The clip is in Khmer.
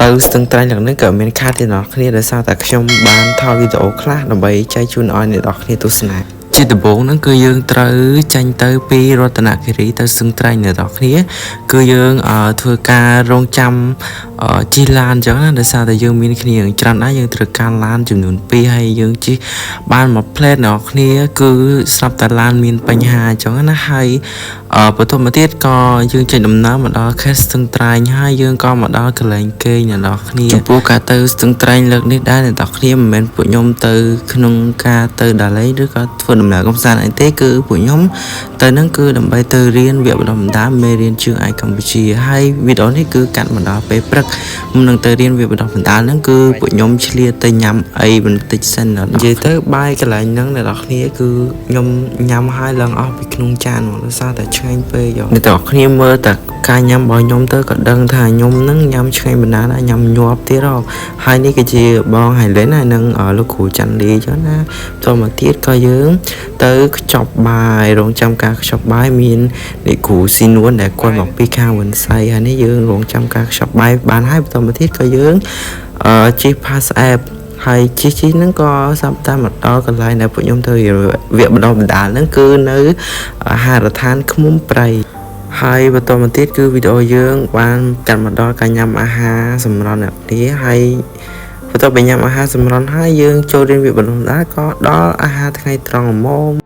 ទៅស្ទឹងត្រែងឡើងនេះក៏មានខាតទេអ្នកគ្នាដោយសារតែខ្ញុំបានថតវីដេអូខ្លះដើម្បីចែកជូនឲ្យអ្នកនរគ្នាទស្សនាជាដំបូងហ្នឹងគឺយើងត្រូវចាញ់ទៅពីរតនគិរីទៅស្ទឹងត្រែងអ្នកនរគ្នាគឺយើងធ្វើការរងចាំជិះឡានអញ្ចឹងណាដោយសារតែយើងមានគ្នាច្រើនដែរយើងត្រូវការឡានចំនួន2ហើយយើងជិះបានមួយផ្លែតអ្នកនរគ្នាគឺស្រាប់តែឡានមានបញ្ហាអញ្ចឹងណាហើយបន្ទាប់មកទៀតក៏យើងចេញដំណើរមកដល់ខេត្តស្ទឹងត្រែងហើយយើងក៏មកដល់កន្លែងគេងអ្នកនរគ្នាចំពោះការទៅស្ទឹងត្រែងលើកនេះដែរអ្នកនរគ្នាមិនមែនពួកខ្ញុំទៅក្នុងការទៅដើរលេងឬក៏ធ្វើដំណើរកម្សាន្តអីទេគឺពួកខ្ញុំទៅនឹងគឺដើម្បីទៅរៀនវគ្គបណ្ដុះបណ្ដាលមេរៀនជើងឯកកម្ពុជាហើយវីដេអូនេះគឺកាត់មកដល់ពេលព្រឹកមុននឹងទៅរៀនវគ្គបណ្ដុះបណ្ដាលហ្នឹងគឺពួកខ្ញុំឆ្លៀតទៅញ៉ាំអីបន្តិចសិននិយាយទៅបាយកន្លែងហ្នឹងអ្នកនរគ្នាគឺខ្ញុំញ៉ាំហើយឡើងអស់ពីក្នុងចានហ្មងដោយសារតែឆ្ងាញ់ពេកអ្នកនរគ្នាមើលតែការញ៉ាំរបស់ខ្ញុំទៅក៏ដឹងថាខ្ញុំហ្នឹងញ៉ាំឆ្ងាញ់បណ្ណាដែរញ៉ាំញាប់ទៀតហ៎ហើយនេះគឺជាបងហៃឡែនហើយនឹងលោកគ្រូច័ន្ទលីចឹងណាបន្តមកទៀតក៏យើងទៅខ្ចប់បាយរងចាំការខ្ចប់បាយមានអ្នកគ្រូស៊ីនួនដែលគាត់មកពីខាងវិនស័យហើយនេះយើងរងចាំការខ្ចប់បាយបានហើយបន្តមកទៀតក៏យើងជិះ pass app ហើយជិះជិះហ្នឹងក៏សាប់តាមមកដល់កន្លែងដែលពួកខ្ញុំទៅរៀនវគ្គបណ្ដុះបណ្ដាលហ្នឹងគឺនៅអាហារដ្ឋានឃ្មុំព្រៃហើយបន្តមកទៀតគឺវីដេអូយើងបានកាត់មកដល់ការញ៉ាំអាហារសម្រន់អ្នកគ្នាហើយបន្ទាប់ពីញ៉ាំអាហារសម្រន់ហើយយើងចូលរៀនវគ្គបណ្ដុះបណ្ដាលក៏ដល់អាហារថ្ងៃត្រង់ហ្មង។